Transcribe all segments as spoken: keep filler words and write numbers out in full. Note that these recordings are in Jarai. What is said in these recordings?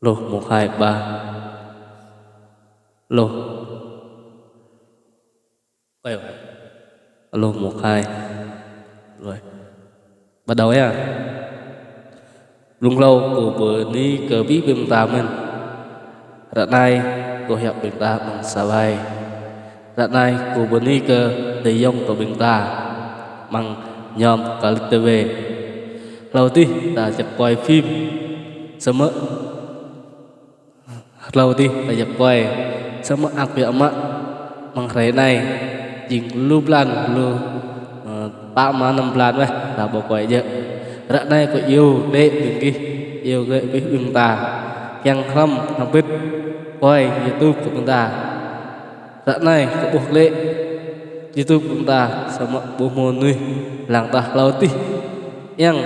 Lô một hai ba. Lô. Quay lại. Lô một hai. Rồi. Bắt đầu nha. Blung hlâo kâo bơni kơ abih ƀing ta mơ̆n. Ră anai kâo hiăp ƀing ta amăng sa wai. Ră anai kâo bơni kơ adơi ayŏng kơ ƀing ta amăng nhóm Kơlĭt TV. Hlâo adih ta djă̱ quay phim. Samơ̆ hlâo adih ta djă̱ quay. Samơ̆ mơak biă mă amăng hrơi anai jing lu blan, lu, ơ, pă mă năm blan weh ta ƀu quay djơ̆. Ră anai kâo iâu đĕ ƀing gih, iâu đĕ abih ƀing ta kiăng hrăm hơbĭt quay YouTube kơ ƀing ta. Ră anai kâo ƀuh glaĭ YouTube ƀing ta samơ̆ ƀu hmâo mơnuih lăng tah hlâo adih. Yang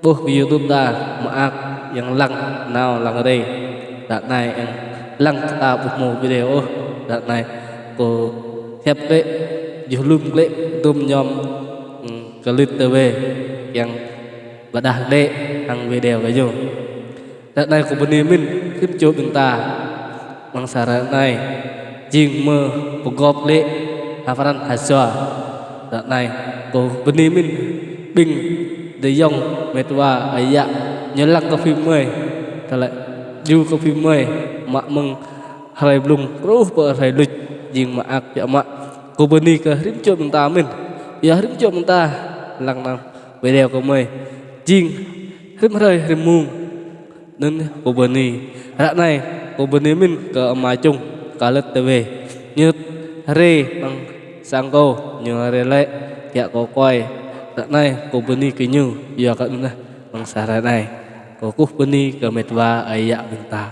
ƀuh kơ YouTube ta mơak yang lăng nao lăng rai. Ră anai yang lăng kơ ta ƀu hmâo video ôh. Ră anai kâo hiăp glaĭ, juh lŏm glaĭ tơm nhóm, ưm, Kơlĭt TV kiăng pơdah glaĭ hăng video kơ ñu. Ră anai kâo bơni mơ̆n rĭm čô ƀing ta amăng sa hrơi anai jing mơ̆ pơgop glaĭ ha pran ha jua. Ră anai kâo bơni mơ̆n ƀing adơi ayŏng met wa ơi yă ñu lăng kơ phim mơi. Tơlơi djru kơ phim mơi mă mơ̆ng hrơi blung truh pơ hrơi luč jing mơak biă mă. Kâo bơni kơ rĭm čô ƀing ta mơ̆n. Yua rĭm čô ƀing ta lăng nao video kơ mơi jing rĭm hrơi rĭm mông. Anŭn kâo bơni. Ră anai kâo bơni mơ̆n kơ ama čung Kơlĭt TV. Ñu rai amăng sang kâo, ñu rai lĕ kiăng kâo quay. Ră anai kâo bơni kơ ñu, yua kơ anŭn amăng sa hrơi anai. Kâo kơkuh bơni kơ met wa ơi yă ƀing ta.